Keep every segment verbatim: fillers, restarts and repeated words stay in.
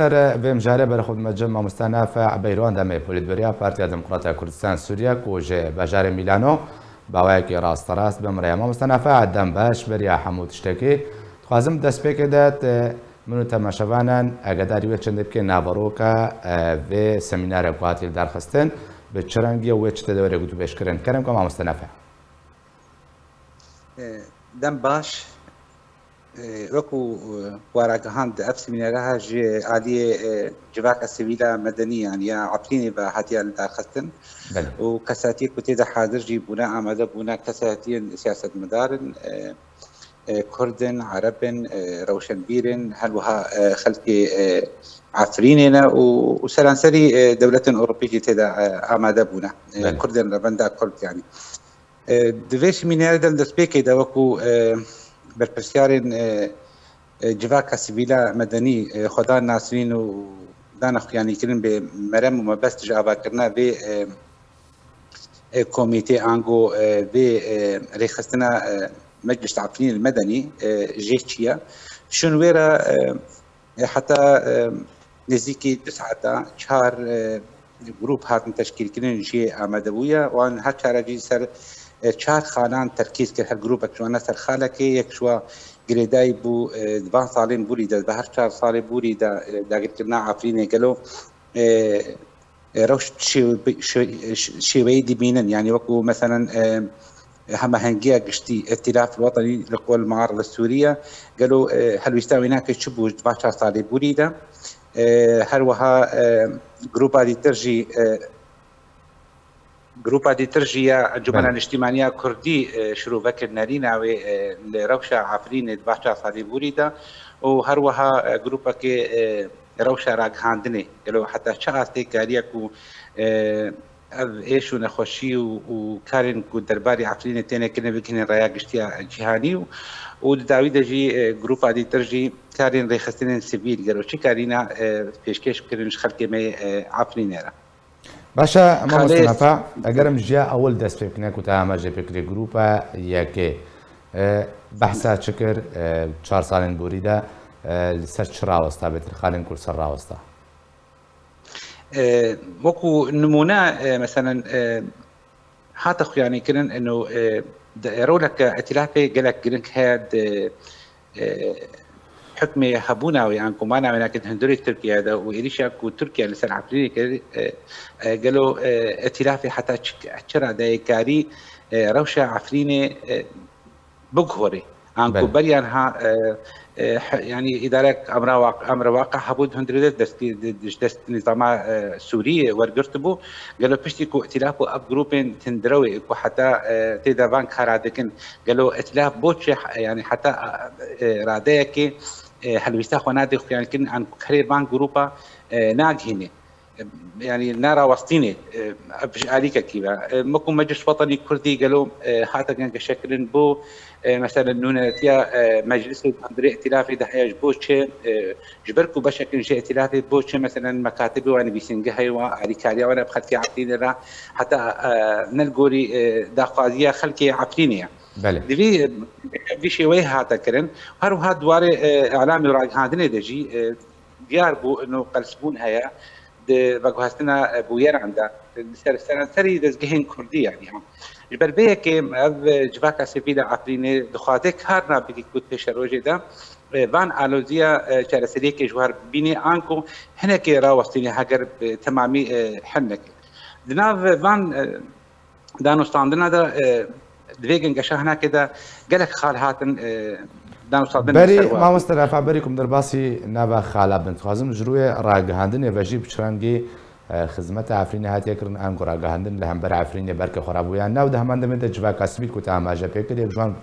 Ser vê mijarê berê xwe dime cem mamoste Nafe Beyroan demê polîtberiya Partiya Demokrata Kurdistan Sûriye ku ji bajarê Mîlano bi awayekî rasterast bi min re ye. Mamoste Nafe, dem baş beriya hemû tiştekî. Dixwazim destpêkê de te, min û temaşevanan egedarî wê çendê bike naveroka, e, vê semînarê ku hatiye lidarxistin, bi çi rengî ye û wê çi tê de were gotûbêjkirin. Kerem ke mamoste Nafe. E, dem baş. E, wekû, e, we ragihand, ev semînara ji aliyê, e, civaka sivîla medenî, yanî ya Efrînê ve hatiye lidarxistin. Belê. Û kesatiyê ku tê de hazir jî bûne, amade bûne, kesatiyên siyasetmedar in, e, e, Kurd in, Ereb in, e, rewşenbîr in, her wiha, e, xelkê, e, Efrînê ne û, û seranserî, e, dewletên Ewropî jî tê de, e, amade bûne, e, Belê. Kurdên revenda Kurd, yanî. E, di vê semînerê de li destpêkê de wekû, e, berpirsiyarên, e, e, civaka sivîla medenî, e, Xwedan Nasrîn û dana xuyanîkirin bê merem û mebest ji avakirina vê, e, e, komîtê ango, e, vê, e, rêxistina, e, Meclis Efrînê Medenî, e, jê çiye. Şûn wê re, e, E, heta, e, nêzîkî du saeta çar, e, grûp hatin teşkîlkirin jê amadebûye. Wan her çare jî ser, e, çar xalan terkîz kir. Her grûpek ji wana ser xalekê, yek ji wa girêdayî bû, e, di van salên borî de, di her çar salê borî de, e, dagirkirina Efrînê gelo, e, e, rewş şêwe-, şê-, şê-, şêweyî dibînin. Yanî wekû meselen, e, hemahengiya giştî, îtîlaf wetenî li qol mar li Sûriye, gelo, e, helwîsta wî nake çi bû di va çar salê borî de? E, her wiha, e, grûpa dîtir jî, e, grûpa dîtir jî ya Encûmena Belê. Niştîmaniya Kurdî, e, şirove kir nerîna wê, e, li rewşa Efrînê di va çar salê borî de û her wiha, e, grûpekê, e, rewşa ragihandinê. Gelo heta çi astê kariye ku, e, ev êş û nexweşî û, û karên ku derbarê Efrînê têne kirin bigihînin raya giştiya cîhanî û, û di dawî de jî, e, grûpa dîtir jî karên rêxistinên sivîl gelo çi karîna, e, pêşkêş bikirin ji xelkê me yê, e, Efrînê re. Baş e, mamoste Xalê. Nafe, egerim ji ya ewil dest pê bikine ku te amajê pê kirî grûpa yekê, e, behsa çi kir, e, çar salên borî de, e, li ser çi rawesta, bêtir xalên ku li ser rawesta? E, wekû nimûne, e, meselen, e, hate xuyanîkirin, ino, e, de, roleke îtîlafê gelek giring heye di, e, hukmê hebûna wê an ku mana wê nake di hundirê Tirkiye de û êrîşa ku Tirkiye li ser Efrînê kir, e, e, gelo, e, îtîlafê heta çi, çi radeyê karî, e, rewşa Efrînê, e, biguhorê. An ku Belê. beriyan ha, e, e, he-, yanî îdarek emra waq-, emre waqe hebû di hundirê de destî-, di, di, ji dest nîzama, e, Sûriyê wergirt bû. Gelo piştî ku îtîlaf û ev grûpên tundrewê ku heta, e, tê de van kara dikin, gelo îtîlaf bo çi, yanî heta, e, radeyekê, e, helwîsta xwe nadê xuyankirin an ku kerê van grûpa, e, nagihînê. Yanî nerawestînê, e, ev ji alîkekî ve. E, wekû Meclis Wetenî Kurdî gelo, e, hate gengeşekirin bo, e, mesela nûneretiya, e, Meclisê û hundirê îtîlafê de heye ji bo çi, e, ji ber ku beşekin ji îtîlafê bo çi, mesela mekatibê wan, nivîsîngehê wan, alîkariya wan bi xelkê Efrînê re heta, e, ne li gorî, e, daxwaziya xelkê Efrînê ye. Belê. Di vî, vî şêweyê hate kirin. Her wiha di warê, e, îlam û ragihandinê de jî, e, diyar bû ino qelsbûn heye di veguhestina, e, bûyeran de, li ser seranserî dezgehên kurdî, yanî, ha. Ji ber vê yekê ev, e, civaka sivîl a Efrînê dixwaze kar nabikî ku di pêşerojê de, e, van aloziya, e, çareseriyekê ji war bibînê, anku hinekê rawestînê heger bi temamî, e, hel neke. Di nav van, e, danûstandina de, e, di vê gengeşahinakê de gelek xal hatin, e, danûstandin Berî, ser wan. Mamoste Rafa, berî ku em derbasî nava xala bin, dixwazim ji rûyê ragihandinê ve jî bi çi rengî, e, xizmeta Efrînê hatiye kirin, ango ragihandin li hember Efrînê berke xwe rabû yan na û di heman demê de civaka sivîl ku te amaje pê kiriye, ji wan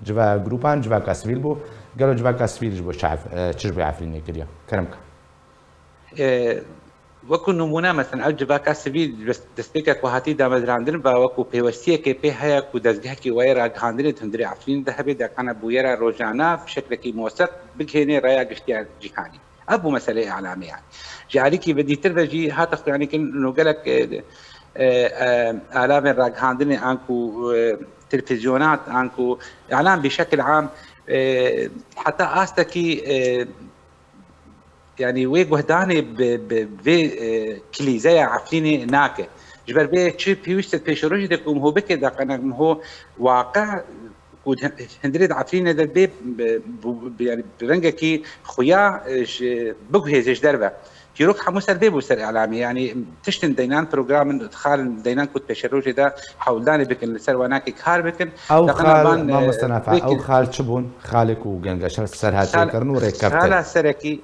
civa grûpan civaka sivîl bû, gelo civaka sivîl ji bo çi ef-, e, çi ji bo Efrînê kiriye? Kerem ke. E, wekû nimûne, mesela, ev civaka sivîl dest-, destpêkek ku hatî damezrandin ve wekû pêwestiyekê pê heye ku dezgehekî wê yê ragihandinê di hundirê Efrînê de hebe, dekana bûyera rojana bi şeklekî moseq bigihênê raya giştiya cîhanî. Ev bû meseleyê îlamê, yanî. Ji alîkî ve dîtir ve jî hate xuyanîkirin û gelek, e, e, e, alavên ragihandinê an ku, e, televîzyonat, an ku îlam bi şekil am, e, heta astekî, e, yanî wê guhdanê bi, bi vê, e, kilîzeya Efrînê nake. Ji ber vê çi pêwîst e pêşerojê de ku MHO bike, deqene MHO waqe ku hundirê di Efrînê de bê, bi, bi, bi, yanî bi rengekî xuya, e, ji, biguhêze ji derve. Çîrok hemû ser vê bû ser îlamê. Yanî tiştin deynan programin xalin deynan ku di pêşerojê de hewldanê bikin, li ser wanakê kar bikin. Ew Deqena xal, van, e, mamoste Nafa, vê ew ki- xal çi bûn? Xalê ku gengeşe ser hatiye Xal-, kirin û rêkeftin. Xala serekî,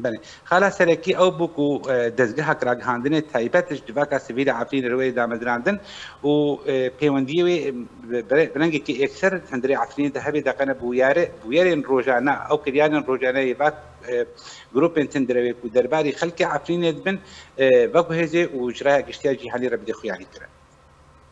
belê. Xala serekî ew bû ku, e, dezgehek ragihandinê taybet ji civaka sivîl a Efrînê re wê damezrandin û, e, pêwendiyê wê, e, bi, bi, bi rengekî êkser hundirê Efrînê de hebe deqene bûyere-, bûyerên rojane, ew kiryarên rojane yê va, e, grûpên tundrewê ku derbarî xelkê Efrînê dibin, e, veguhêzê û ji raya giştiya cîhanî re bide xuyanîkirin.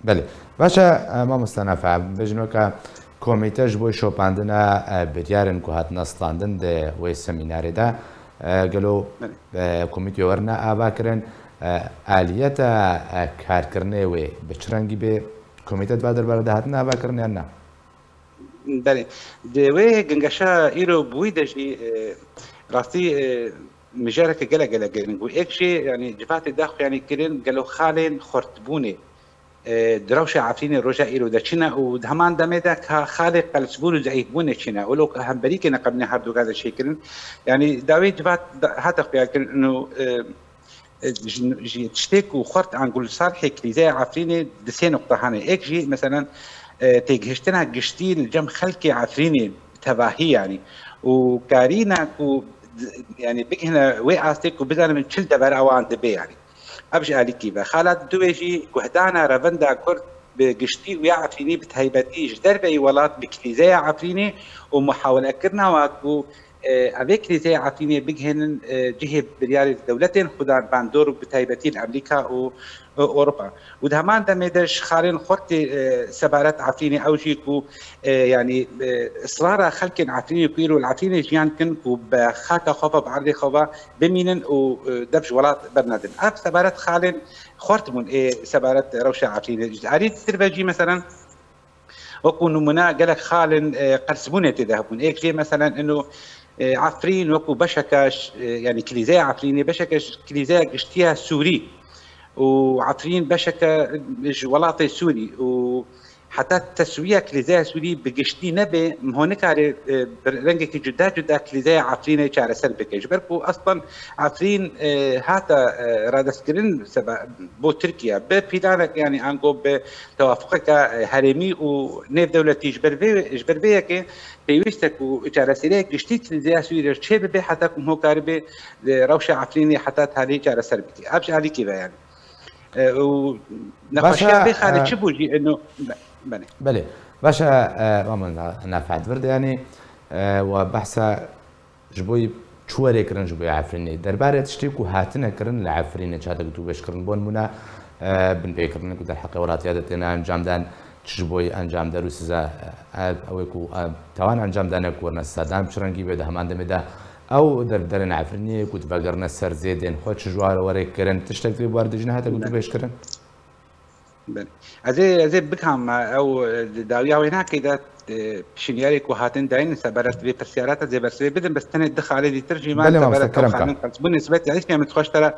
Belê. Baş e, e, mamoste Nafe, bêjin weke komîte ji bo şopandina, e, biryarên ku hatine standin di wê semînarê de, e, gelo, Belê. e, komîtê werine ava kirin, e, aliyeta, e, karkirinê wê bi çi rengî bê? Komîte di va derbarê de hatine ava kirin yan na? Belê. Di wê gengeşa îro bi wî de jî, e, rastî, e, mijareke gelek gelek giring bû. Êk jî, yanî civatê daxuyanî kirin gelo xalên xurtbûnê, e, di rewşa Efrînê roja îro de çi ne û di heman demê de ka xalê qelsbûn û zeîfbûnê çi ne. Wilo ku hemberîkê neqebîne herdugan de çêkirin. Yanî dawî civat da-, hate xuya kirin û, e, e, ji, ji tiştê ku xurt ango li salihê Kilîzeya Efrînê di sê nuqta hene. Êk jî, meselen, e, têgihiştina giştî li cem xelkê Efrînê tevahî, yanî, û karîna ku, yanî, bigihine wê astê ku bizanin çi li devera wan dibe, yanî. Ev ji alîkî ve. Xala di wê jî guhdana revenda Kurd bi giştî û ya Efrînî bi taybetî ji derveyî welat bi Kilîzeya Efrînê û muhawelekirina wa ku, e, evê Kilîzeya Efrînê bigihênin, e, cihê biryarê dewletên xwedan bandor û bi taybetî li Amerîka û, e, Ewropa. Û di heman demê de ji xalên xurtê, e, sebaret Efrînê ew jî ku, e, yanî, e, israra xelkên Efrînê ku îro li Efrînê jiyan kin ku bi xaka xwe ve, bi erdê xwe ve bimînin û, e, dev ji welat bernedin. Ev sebaret xalên xurt bûn ê sebaret rewşa Efrînê. Ji alî dîtir ve jî, meselen, wekû nimûne gelek xalên, e, qelsbûnê tê de hebûn. Êk jê, meselen, ino, e, Efrîn wekû beşeke ş-, e, yanî Kilîzeya Efrînê beşeke ji Kilîzeya giştiya Sûrî û Efrîn beşeke ji welatê Sûrî û heta teswiya Kilîzeya Sûrî bi giştî nebe, MHO nikare, e, bi rengekî cuda cuda Kilîzeya Efrînê çareser bike. Ji ber ku eslan Efrîn, e, hate, e, radestkirin sebe-, bo Tirkiye bi planek, yanî ango bi tewafuqeke, e, herêmî û nêvdewletî. Ji ber vê, ji ber vê yekê pêwîst e ku çareseriyek giştî Kilîzeya Sûrî re çê bibe heta ku MHO karibe, e, rewşa Efrînê heta talî çareser bike. Ev ji alîkî ve, yanî. E, û Baş e, nexweşiya vê xalê e, çi bû jî? Eno, be-, belê. Belê. Baş e, e, Mamoste Na-, Nafe, di vir de, yanî, e, we behsa ji bo çi were kirin ji bo Efrînê. Derbarê tiştê ku hatine kirin li Efrînê çatek tu beş kirin. Bo nimûne, e, binpêkirinê ku derheqê welatiya de têne encam dan, çi ji bo encamder û size, e, ev, ew ê ku, e, tawan encam dane ku werine sedam çi rengî be, di heman demê de ew derbderên Efrînê ku divegerine ser zêdên xwe çi ji ware were kirin, tiştek vê war de jî nehate ku tu Belê. beş kirin? Belê. Ez ê, ez ê bikam, ew, e, di dawiya wê nakê de, e, pişinyarê ku hatin dayîn sebaret vê pirsyara te zê bersivê bidin, bes tenê di xalê dîtir jî me Belê, sebaret mamoste, ew kerem ka. xalin qels. Bi nisbet, yanî, hişmê min dixwaş te re,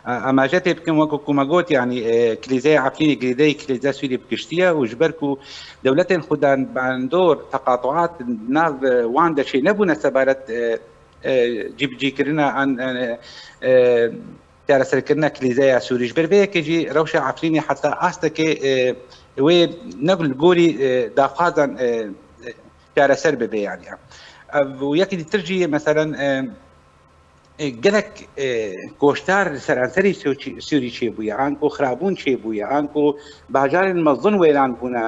e, amaje tê bikim, wekû ku me got, yanî, e, Kilîzeya Efrînê girêdayî Kilîzeya Sûrî bi giştî ye û ji ber ku dewletên xwedan bandor, teqatuat nav, e, wan de çênebûne sebaret, e, e, cîbicîkirina an, e, e, çareserkirina Kilîzeya Sûrî. Ji ber vê yekê jî rewşa Efrînê heta astekê, e, wê ne li gorî, e, daxwazan, e, e, çareser bibe, yanî. Ev û yekî dîtir jî, meselen, e, e, gelek, e, koştar li seranserî Sûçî-, Sûrî çêbûye, anku xirabûn çêbûye, anku bajarên mezin wêran bûne.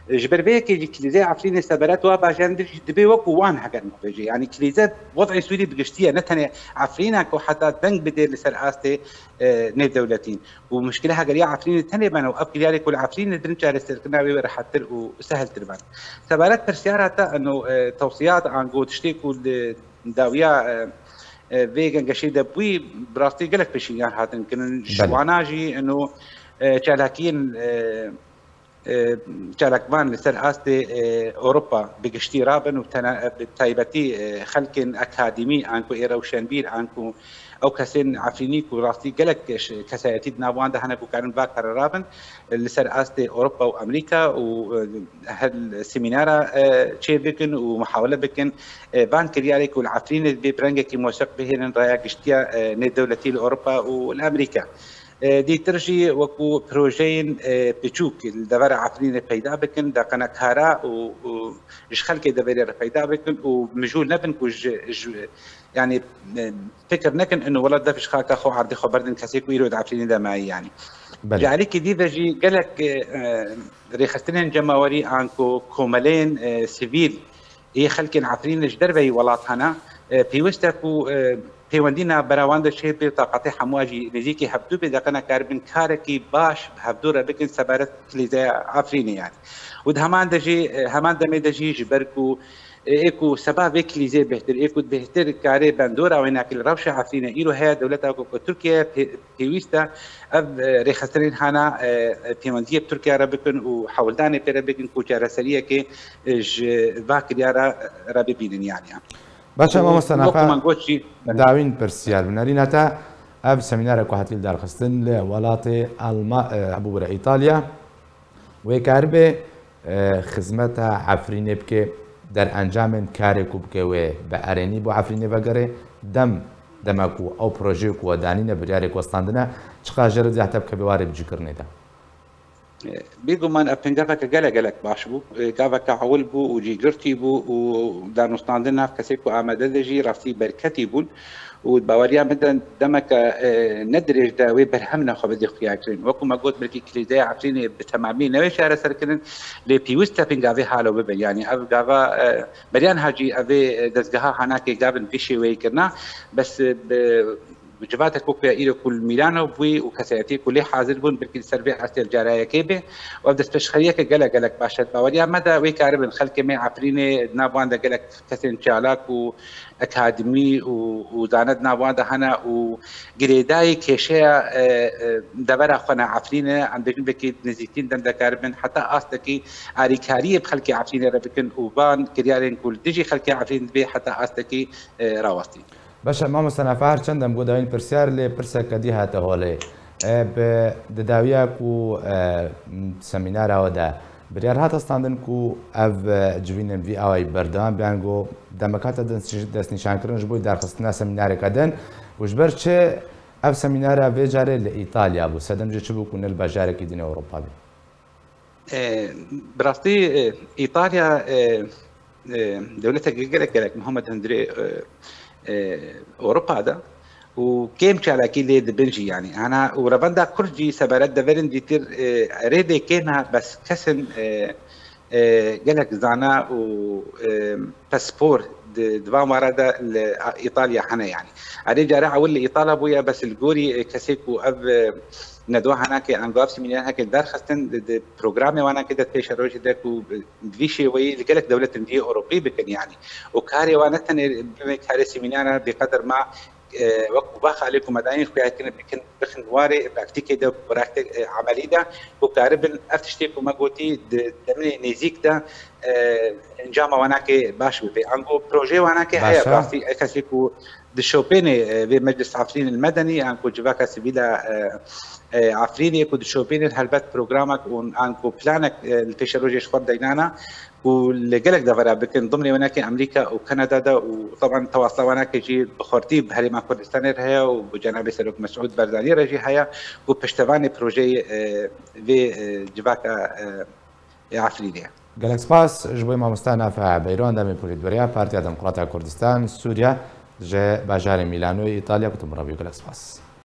E, ji ber vê yekê jî Kilîzeya Efrînê sebaret wa bajaran dir jî dibe wekû wan heger bibêje. Yanî Kilîze, wez'ê Sûrî bi giştî ye, ne tenê Efrîn e ku heta deng bidê li ser astê, e, nêvdewletîn. Û muşkile hegeriya Efrînê tenê beno, ev kiryarê ku li Efrînê dirin çareserkirina wê wê rehettir û sehiltir ben. Sebaret pirsyara te, eno, e, tewsiyat, ango tiştê ku li dawiya, e, e, vê gengeşê de bûyî, bi rastî gelek pêşîniyar hatin kirin. Ji Belê. wana jî, eno, e, çalakiyên, e, e, çalakvan li ser astê, e, Ewropa bi giştî rabin û tena-, bi taybetî, e, xelkên akademî an ku ê rewşenbîr an ku ew kesên Efrînî ku rastî gelek ş-, kesayetî di nav wan de hene ku karin va kare rabin, e, li ser astê Ewropa û Amerîka û, e, her semînara, e, çê bikin û muhawele bikin, e, van kiryarê ku li Efrînê dibê bi rengekî moseq bihêlin raya giştiya, e, nêdewletî li Ewropa û li Amerîka. E, dîtir jî wekû projeyên, e, piçûk li devera Efrînê peyda bikin, deqenekara û, û ji xelkê deverê re peyda bikin û mijûl nebin ku ji, ji, yanî, e, fikir nekin ino welat dev ji xaka xwe erdê xwe berdin kesê ku îro di Efrînê de mayî yanî. Belê. Ji alîkî dî ve jî gelek, e, e, rêxistinên cemawerî an ku komeleyên, e, sivîl ê xelkên Efrînê ji derveyî welat hene, e, pêwist e ku, e, pêwendî navbera wan de çêbe, taqetê hemû jî nêzîkî hevdû bê, deqe nekaribin karekî baş bi hevdû re bikin sebaret Kilîzeya Efrînê yanî. Û di heman de jî, e, heman demê de jî ji ber ku, e, ê ku seba vê kilîzê bêhtir, ê ku bêhtir karê bendora wênakî li rewşa Efrînê îro heye, dewleta ku, ku Tirkiye pê-, pêwîst e ev, e, rêxistinên hana, e, e, pêwendiyê bi Tirkiye re bikin û hewldanê pê re bikin ku çareseriyekê, e, ji va kiryara re bibînin yanî. Baş e, û mamoste wek Nafa, man got jî, dawîn pirsiyar bi nerîna te, ev semînare ku hatiye lidarxistin li welatê Alma-, e, hebû bire Îtalya, wê karibe, e, xizmeta Efrînê bike, derencamên karê ku bike wê bi erênî bo Efrînê vegere, dem, dema ku ew projeyê ku we danîne, biryarê ku we standine, çiqas jê re diyahte bikeve warê bicûkirinê de. E, bêguman ev pingaveke gelek gelek baş bû. E, gaveke ewil bû û cîgirtî bû û danûstandin nav kesê ku amade de jî rastî berketî bûn û baweriya min de demeke, e, ne dirêj de wê berhemine xwe bidê xuyakirin. Wekû me got, belkî Kilîzeya Efrînê bi temamî newê çareserkirin, lê pêwîst e pingavê halo bibe. Yanî ev gava, e, beriya niha jî evê, e, dezgeha hanakê gavin vî şêweyî kirina, bes, e, bi Bi civatek wekû ya îro ku li Mîlano bûyî û kesayetiyê ku lê hazir bûn, belkî li ser vê astê li cara yekê bê. Û ev destpêşxeriyeke gelek gelek baş e. Baweriya me de wê karibin xelkê me Efrînê, di nav wan de gelek kesên çalak û akademî û, û zane di nav wan de hene û girêdayî kêşeya, e, e, devera xwe ne Efrînê, em bêjin belkî nêzîkîn dem de karibin heta astekî alîkariyê bi xelkê Efrînê re bikin û van kiryarên ku li dijî xelkê Efrîn dibê heta astekî, e, rawestîn. Baş e, mamoste Nafa, her çend em got dawîn pirsyar, lê pirseke dî hate holê. E, bi, di dawiya ku, e, semînara we de biryar hate standin ku ev, e, civînên vî awayî berdewam biyan, ku demek hate dest-, destnîşankirin ji bo darxistina semînareke din û ji ber çi ev semînara vê carê li Îtalya bû, sedem jî çi bû ku ne li bajarekî din Ewropa bî? E, bi rastî, e, Îtalya, e, e, dewleteke gelek gelek muhim e di hundirê, e, e, Ewropa de û kêm çalakî lê dibin jî, yanî hana û revenda Kurd jî sebaret deverên dîtir, e, erê dê kêm e, bes kesin, e, e, gelek zana û, e, pispor di, di van wara de li Îtalya hene, yanî. Erê cara ewil li Îtalya bûye, bes li gorî, e, kesê ku ev, e, nedwa hanakê ango ev semîner heke derxistin di, di programê wanakê de pêşerojê de ku bi, bi vî şêweyî li gelek dewletên dî Ewropî bikin, yanî. Û karê wan ne tenê bibê karê semînera bêqeder ma, e, wek baxa lê ku me dayîn xuya kirin bikin, bixin warê praktîkê de, praktîk, e, emelî de, ku karibin ev tiştê ku me gotî di demê nêzîk de, e, encama wanakê baş bibe. Ango projeyê wanakê heye, baş e, rastî, e, kesê ku dişopênê, e, vê Meclis Efrîn el Medenî, an ku civaka sivîl a, e, e, Efrînê ku dişopênê helbet programek û an ku planek, e, li pêşerojê ji xwe deynana ku li gelek devera bikin, dimnê wenekê Amerîka û Kanada de û teban tewasla wenekê jî bi xurtî bi Herêma Kurdistanê re heye û bi cenabê Serok Mesûd Barzanî re jî heye ku piştevanê projeyê, e, vê, e, civaka, e, ê Efrînê ye. Gelek spas ji bo mamoste Nafe Beyran, demê polîtberiya Partiya Demokrata Kurdistan Sûriye ji bajarê Mîlanoyê Îtalya, ku tu min re bûyî. Gelek spas.